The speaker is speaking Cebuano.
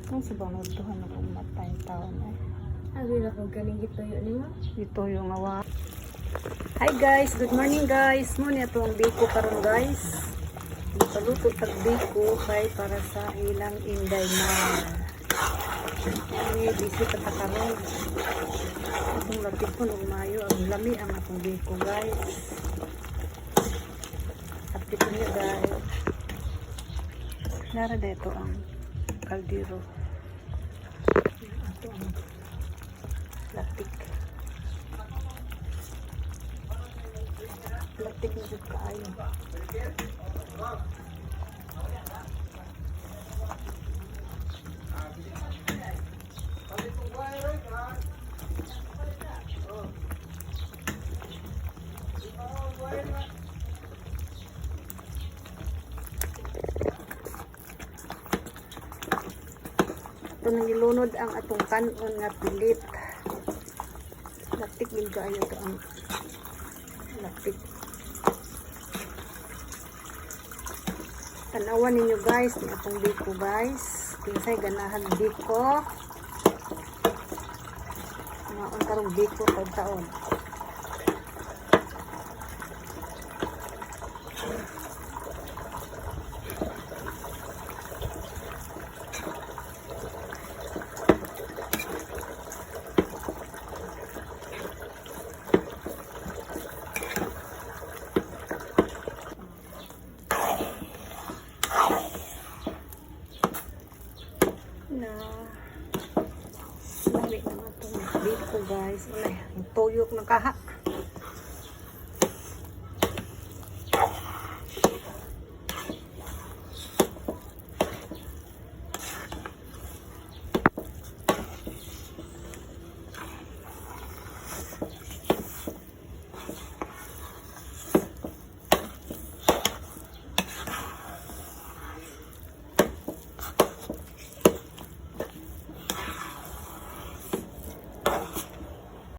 Kung sa bang nagtuhan ako matay taon ay. Abi na kung galing gituyo nimo. Ito yung awa. Hi guys, good morning guys. Mo niya ang biko karon guys. Paluto tag biko kay para sa ilang Inday Mar. Ani busy pa ta karon. Atong lapit ko og maayo ang lami ang atong biko guys. Lapit niyo guys. Nara dito ang kaldero. Ato ang lapik. Lapik na jud kaayo. Ito nang ilunod ang atong kanon nga pilit. Lapik din kaayo to ang lapik. Tanawan ninyo guys, ni atong biko guys. Kinsay ganahan biko. Mga karong biko taon taon. Na lami ng atong biko guys. Ulay, ang tuyok ng kaha.